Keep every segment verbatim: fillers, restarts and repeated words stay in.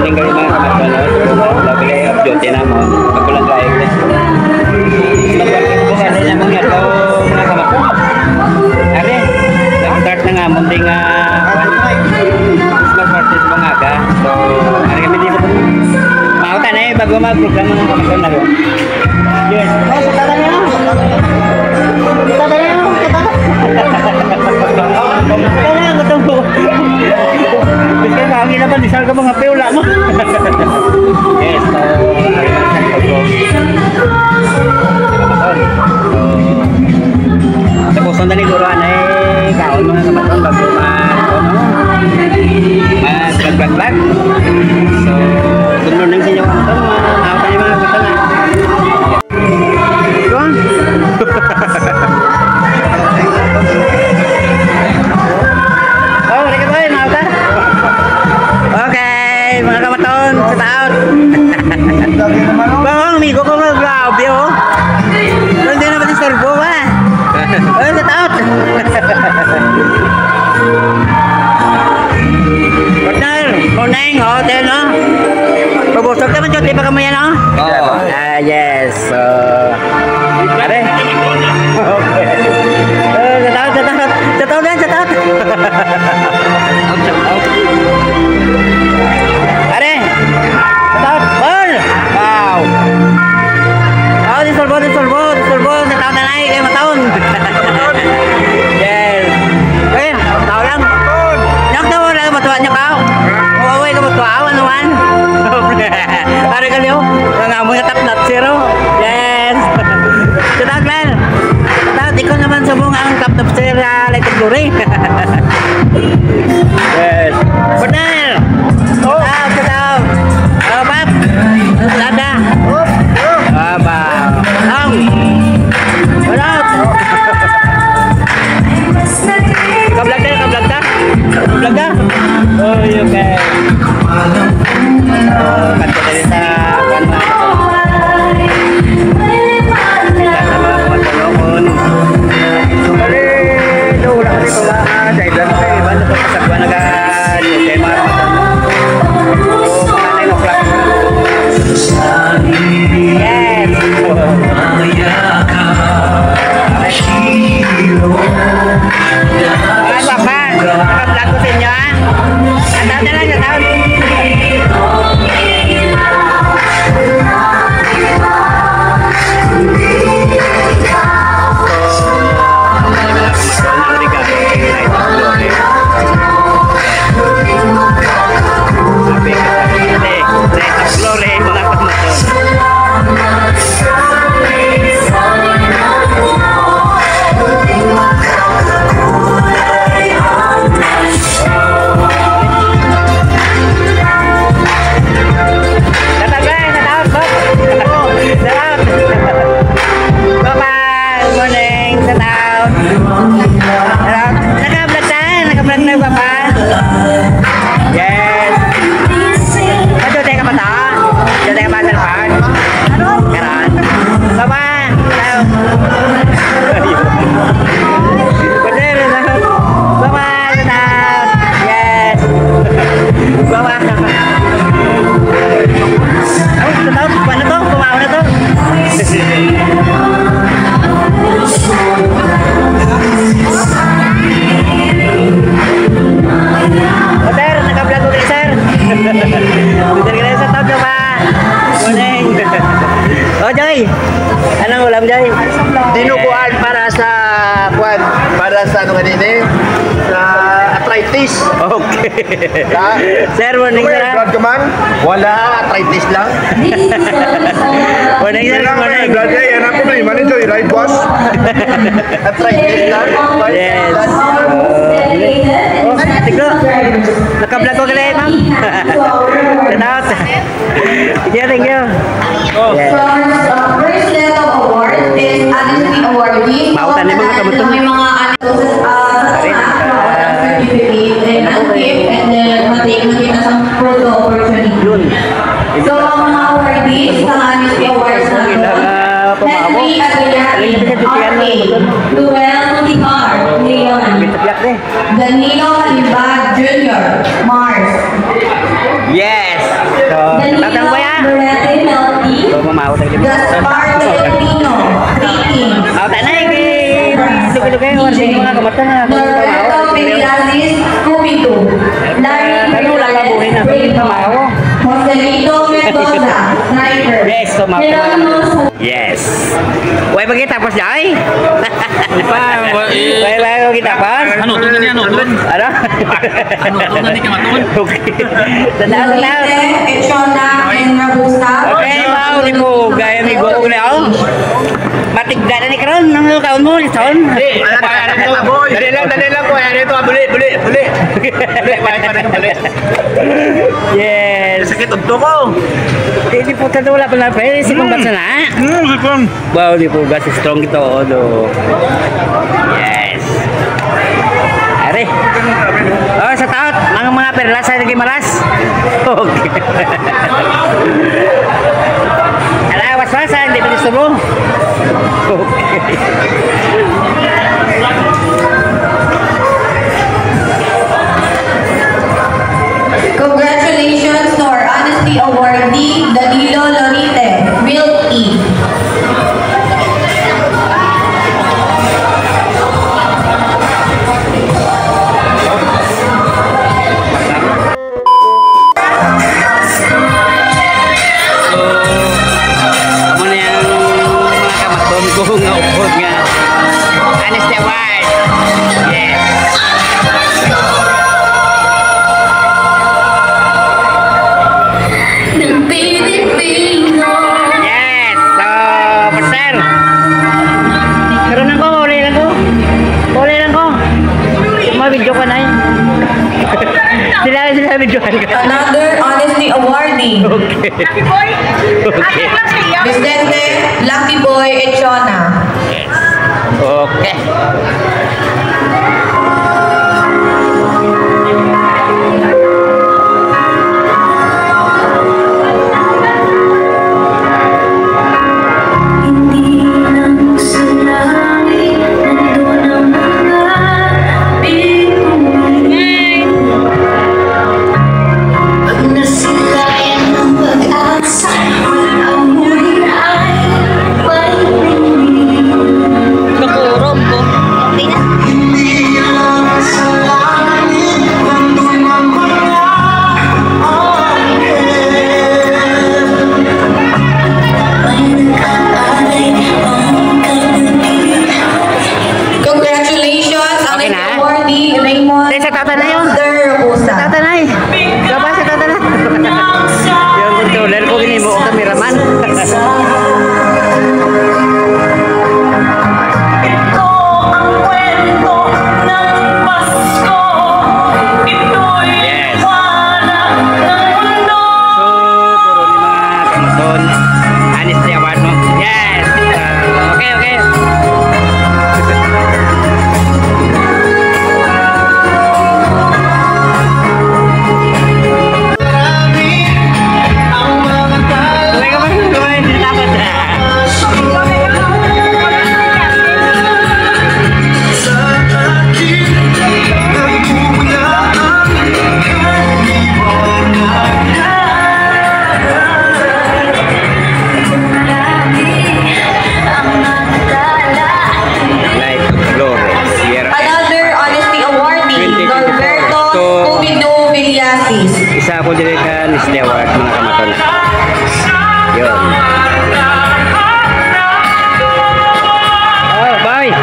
Tinggal yung mga kamatron, no? Lagi kayo off duty na mo. Pagkulang kayo. Magpapit po kasi niya mga to, mga kamatron. Are, nag-start na nga, munting, ah, Christmas party sa mga aga. So, are kami dito. Mauta na eh, bago mag-program mga kamatron na rin. Yes. Oh, sa tagal na. Sa tagal na. Sa tagal na. Sa tagal na. Biskan ka, ang ina ba, nisal ka mga piula mo. Yes, so, tapos ang dali, guro, anay, kaon mga kamatron, bago mag, ano, mag, mag, mag, mag. So, good morning sa inyo, kamatron, mga, mga, mga, mga, mga, Kuan? Oh, wala ka ba, mga ka? Okay, mga kamaton, shout out. Ba, ang amigo ko nga, grabe, oh. Hindi naman istorbo, ah. Oh, shout out. Partner, morning, oh, tayo, no? Pabusog naman, Jody, baka mo yan, oh. Oo. Ah, yes. So, are. Eh, shout out, shout out. Shout out, shout out. Are. Shout out. Paul. Wow. Oh, disolbo, disolbo, disolbo. Shout out na lang, kay mataon. Yes. Eh, tao lang. Nyak na wala, matuwa niya ka. Huawei ka, matuwa, ano man. Are ka liyo. Ang amo nga tap-, tap zero. Yes. Shout out, Glenn. Shout out, ikaw naman sa mga ang tap-, tap zero, ah, Light of Glory. Yes. Partner! Oh. Shout out, shout out. Oh, Pap. Shout out na. Oh, oh. Ah, ba. Ang. Shout out. Naka-vlog ka, naka-vlog ka? Naka-vlog ka? Oh, okay. Oh, kanta na rin sa, ano, sa mga kumatanokon. So, bali, do, wala kami tulaan. Dahil lang kami, iba na to, kasagwa na ka, okay, mga kumatanokon. So, mga nine o'clock. Yes. Mga papa, naka-vlog ko sa inyo, ha? Ang tawag na lang, ang tawag. Glory, mga pamaton. Shout out, guys. Shout out, Bob. Shout out. Bye-bye. Good morning. Shout out. Shout out. Naka-vlog tayo. Naka-vlog na, Papa. Yes. Ato, teka pa ta. Ato, teka pa, sir, pa. Karan. Bye-bye. Hello. Brother, hello. Bye-bye, shout out. Yes. Bye-bye. Oh, shout out. Paano to? Kumaon na to? Oh, sir, naka-vlog ko kayo, sir. Sir, shout out ka pa. Morning. Oh, Joy. Anong ulam, Joy? Dinuguan para sa, kwan, para sa ano kanini? Sa arthritis. Okay. Ha? Sir, morning, sir, ha? Brad ka man? Wala, arthritis lang. Morning, sir. Kailangan Morning. Brad, eh, yan ang problema nito, eh, right, boss? Arthritis lang. Yes. Oh, tiglo. Naka-vlog ko gali, ma'am. Shout out. Yeah, thank you. Yes. First, uh, first level award is Honesty Awardee. Mautan ni mga kabuto. May mga ano, uh, certificate and ang gift, and then mati-, makita sa photo opportunity. Yun. So, ang mga awardees sa Honesty Awards na to, Henry Adrian, R K, Duel Ticar, Leon. Danilo Halimbag Junior, Mars. Yes! Pero kayo, wala sa mga kamatan na ako yung trabaho. Norberto Villasis, Scooby-Doo. Larry Ano lang ang buhay na Fernandez, sa trabaho? Joselito Mendoza, sniper. Yes, so, mga Geronimo kamatan. Yes. Way ba kita tapos, Jai? Pa, wa-, eh. Way ba kita tapos? Ano, to na niya, ano, to? Ano? Ano, to na ni Kamaton? Okay. Tanaw, tanaw. Lorite, Echona, and Rabusa. Okay, wow, di po, gaya ni Gugong na, oh. Matigda na ni karon, nang kaon mo, lison. Di, ala, ala, ala, ala, boy. Dali lang, dali lang, boy. Ano ito? Buli, buli, buli. Buli, buli, buli. Yes. Sakit ugto ko. Hindi po, tato, wala pa na, pero si Pangkat sana. Hmm, si Pang. Wow, di po, gas strong ito, oh, do. Yes. Are. Oh, sa taot, mga, mga perlas ay naging malas. Okay. Ala, waswasa, hindi pwede subo. Okay. Congratulations to our honesty awardee, Danilo Lorite, Milk Tea. So, amo na yang mga kamaton ko nga upod nga Honesty Award. Yes. Ng Pilipino. Yes. So, sir. Karon lang ko, uli lang ko. Uli lang ko. Ma-video ka na eh. Sila, sila, videohan ka. Another honesty awardee. Okay. Lucky Boy. Okay. Vicente Lucky Boy Echona. Yes. Okay. Hindi lang sa langit nandun ang mga bituin. Pag nasilayan ng pag-asa, ang huli ay may tingin. Nakurog ko. Okay na. Hindi lang sa langit nandun ang mga anghel. May nag-aalay ang kagabi. Congratulations, ang Okay na? Awardee, Raymond Tay, sa tata na yun. Sir Rosa. Sa tata na eh. Gaba sa tata na. Yung controller ko, gini mo, cameraman. Ito ang kwento ng Pasko. Ito'y Yes. liwanag ng mundo. So, puro ni mga kamaton. Honestly, award mo. Yes. Ah, okay, okay. Ang mga tao Tuloy ka pa, tuloy. Tapos na. Light of Glory, Sierra Another honesty awardee, twenty twenty-four. Norberto So, Cupido Villasis. Isa ako diri ka Nestle Award, mga kamaton. Yun. Oh, bye.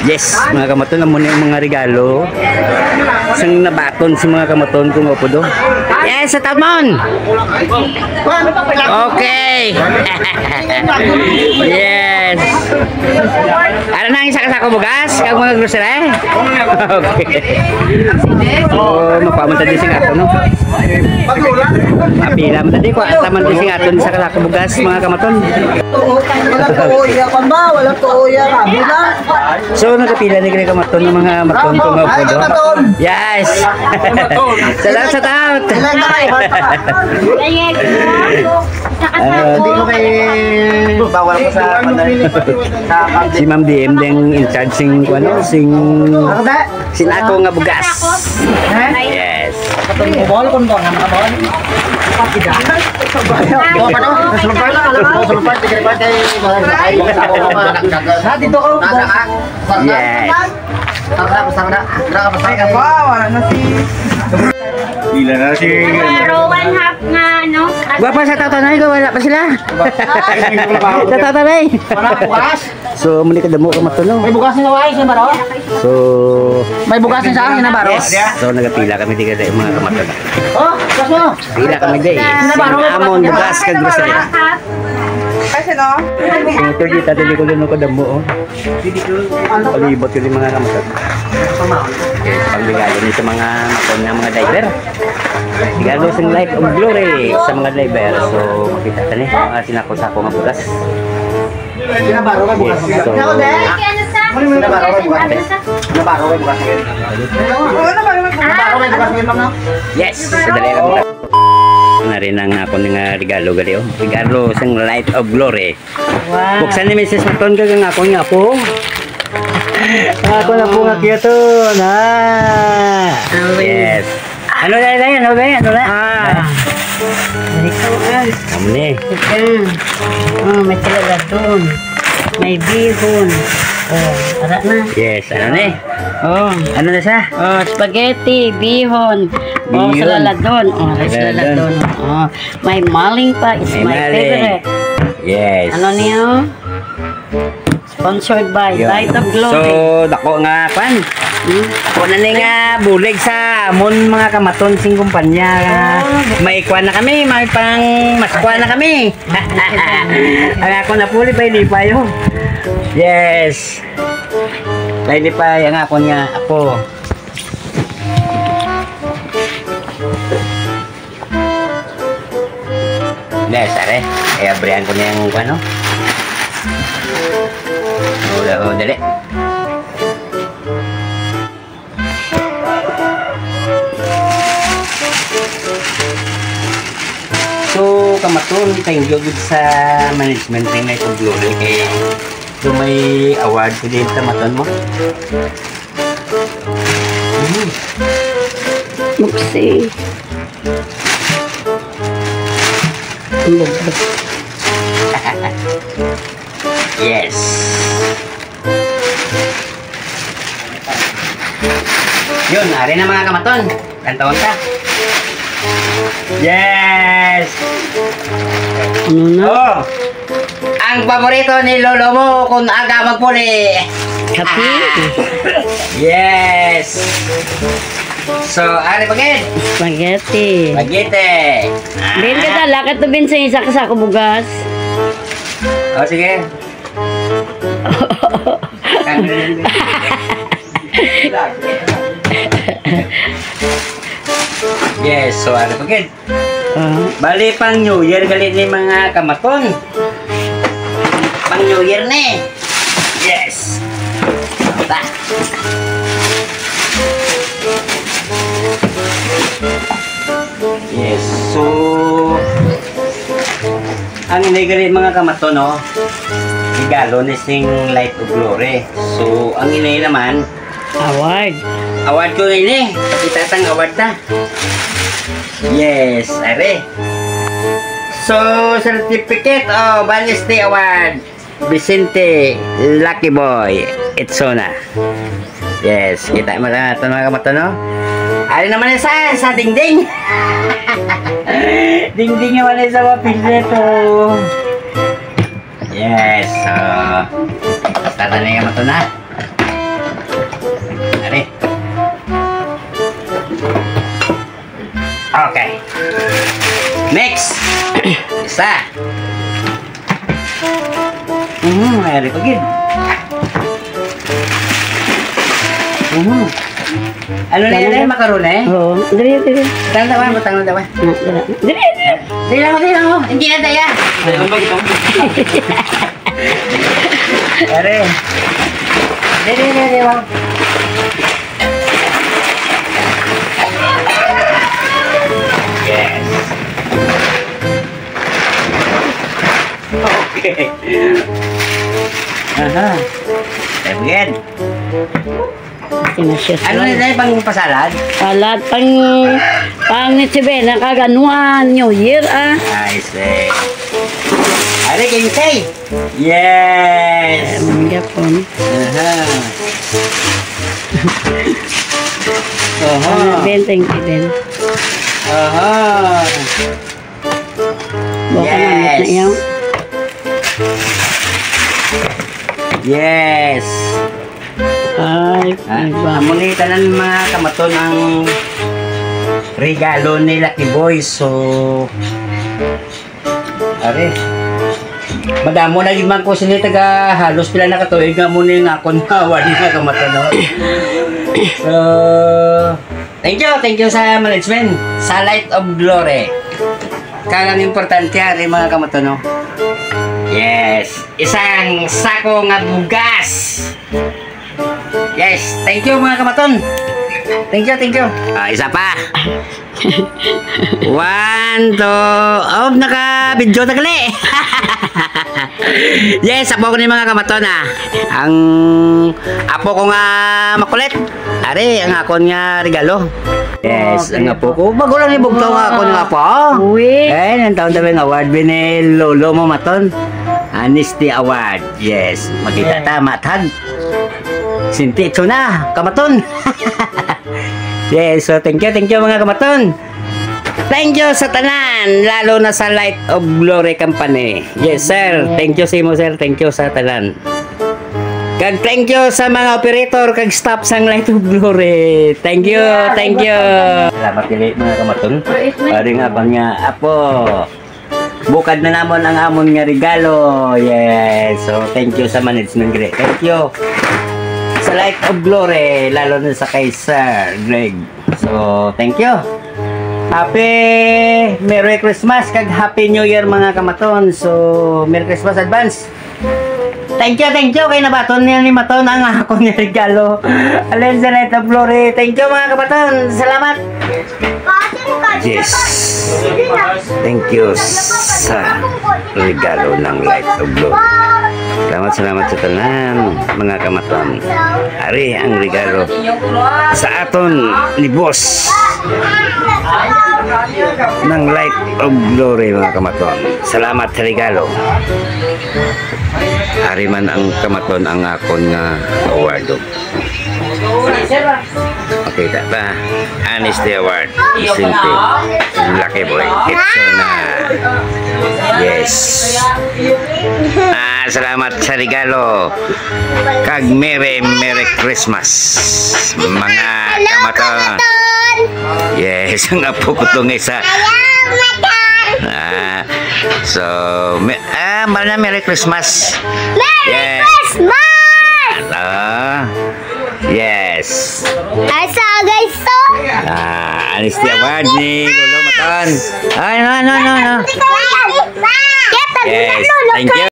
Yes, mga kamaton, amo na yung mga regalo sang nabaton sa mga kamaton kong upo do. Yes, sa Talmon. Okay. Yes. Ano na ang isa ka sako bugas? Kag mga grocery? Okay. Oh, makuha man tayo sing ato, no? Mapila man tayo, kuha taman tayo sing ato sa ka sako bugas, mga kamaton. Wala ko, iya, pamba, wala ko, iya, kabi na. So, nakapila ni kini kamaton ng mga maton ko nga upo do? Yes! Salamat sa taot! Ah, di ko kay Bawal ko sa, ano, sa public. Si Ma'am D M din in charge sing, ano, sing, sin ako nga bugas. Ha? Yes. Bawal ko ba nga, bawal? Ito pa, no? Sa sulpar lang, alam mo, sa sulpar, tigre pa kay, sa dito ko. Yes. Tara, basta na. Tara, basta na. Ay, aba, wala na si Ila na si Pero one half nga, ano? Gwa pa sa tatanay ko, wala pa sila. Sa tatanay. Wala bukas. So, muli ka damo ka matulog. May bukas nga wais nga baro? So, May bukas nga sa akin na baro? Yes. So, nagapila kami di ka mga kamatulog. Oh, gas mo. Pila kami di. Sina baro? Amon, bukas kag grocery. Kasi no? Ito kita dili ko lang kadamo, oh. Palibot yun yung mga kamatag. Okay, pagligado ni sa mga makon nga mga driver. Regalo sing life of glory sa mga driver. So, makita ta ni mga sinako-sako nga bugas. Yes, so, Nabaro may bukas. Nabaro may bukas. Nabaro may bukas. Yes, sadali lang. Na rin ang ako nga regalo gali, oh. Regalo sang life of glory. Wow. Buksan ni Misis Maton kag ang akong apo. Ako na po nga cute, oh, na. Yes. Ano na, na, ano na, ano na? Ah. Ito, ah. Kamo ni. Ito. Oh, may salaladon. May bihon. Oh, ara na. Yes, ano ni? Oh. Ano na sa? Oh, spaghetti, bihon. Oh, bihon. Salaladon. Oh, salaladon. Oh. May maling pa is my favorite. Yes. Ano niyo? Sponsored by Light of Glory. So, dako nga, kwan. Hmm? Ako na ni nga bulig sa amon mga kamaton sing kumpanya. Oh. May kwan na kami, may pang mas kwan na kami. Ang ako na puli pa, hindi pa yun. Yes. Kay hindi pa, ang ako niya, ako. Hindi, sare. Kaya abrihan ko na yung ano. Wala, oh, dali. So, kamaton, thank you gid sa management ng Night of Glory. Kay, so may award ko din, kamaton mo. Oopsie. Yes. Yun, ari na mga kamaton. Kantaon ta. Yes! Ano na? Oh! Ang paborito ni lolo mo kung aga magpuli. Kape? Yes! So, ari pa gid. Spaghetti. Spaghetti. Bin ka dala, kato, Bin, sa isa ka sako bugas. Oh, sige. Yes, so ano pa gid? Ah. Bali, pang New Year gali ni mga kamaton. Pang New Year ni. Yes. Ta. Yes, so ang inay gali mga kamaton, no? Regalo ni sing Light of Glory. So, ang inay naman, award. Award ko ini. Kita sang award ta. Yes, are. So, certificate of Honesty Award, Vicente Lucky Boy Itsona. Yes, kita mo na ito mga kamaton, no? Ari naman sa, sa dingding. Dingding naman sa mga pilit, oh. Yes, so, startan na yung mato na. Ari. Okay. Next. Isa. Mhm, ari pa gid. Mhm. Ano na yan, eh? Makaron, eh? Oo. Dali, dali. Butang na ba? Butang na ba? Ah, dali. Dali, dali. Dali lang, dali lang, oh. Hindi na, daya. Are. Dali, dali, dali, oh. Yes. Aha. Very good. Ate Masyo. Ano na tayo, pang pasalad? Salad, pang, pang Noche Buena, kag anuan, New Year, ah. I see. Are, kinsay? Yes. Ay, mangga po. Aha. Aha. Ah, Ben, thank you, Ben. Aha. Buka na, Yes. na yun. Yes. Ay, Ah, iba. Amo ni tanan, mga kamaton, ang regalo ni Lucky Boy. So, are. Madamo na gid man ko sini taga halos pila na ka tuig nga amo ni nga akon nga award, mga kamaton, no? So, thank you, thank you sa management, sa Light of Glory. Kag ang importante, ari, mga kamaton, no? Yes, isang sako nga bugas. Yes, thank you, mga kamaton. Thank you, thank you. Ah, isa pa. One, two, oh, naka-video na gali. Yes, apo ko ni, mga kamaton, ah. Ang apo ko nga makulit. Ari, ang akon nga regalo. Yes, Okay. ang apo ko. Bago lang ibugtaw nga akon nga apo. Uy. Eh, nang taon tabi nga award, bini lolo mo, maton. Honesty Award. Yes, makita ta, mathag. Sinti ito na, kamaton. Yes, so thank you, thank you, mga kamaton. Thank you sa tanan, lalo na sa Light of Glory Company. Yes, sir. Thank you sa imo, sir. Thank you sa tanan. Kag thank you sa mga operator kag staff sang Light of Glory. Thank you, Yeah, thank you. Salamat dili, mga kamaton. Ari nga bang nga apo. Bukad na namon ang amon nga regalo. Yes. So, thank you sa management, Greg. Thank you. Sa Light of Glory, lalo na sa kay Sir Greg. So, thank you. Happy Merry Christmas kag Happy New Year, mga kamaton. So, Merry Christmas advance. Thank you, thank you. Kay nabaton niya ni Maton ang ako ni regalo. Alin sa Light of Glory. Thank you, mga kamaton. Salamat. Yes. Thank you sa regalo ng Light of Glory. Salamat, salamat sa tanan, mga kamaton. Ari ang regalo sa aton ni Boss ng Light of Glory, mga kamaton. Salamat sa regalo. Ari man ang kamaton ang akon nga award. Okay, ta, ta. Honesty Award. Vicente. Lucky Boy. Ito na. Yes. Ah, salamat sa regalo. Kag Merry, Merry Christmas, mga Hello, kamaton. Kamaton! Yes, ang apo ko tong isa. Hello, Maton! Ah, so, me-, ah, mana Merry Christmas. Merry Yes. Christmas! Ah, yes. Ay, sa guys to. Ah, Honesty Award ni Lolo Maton. Ay, no, no, no, no. Yes, thank you.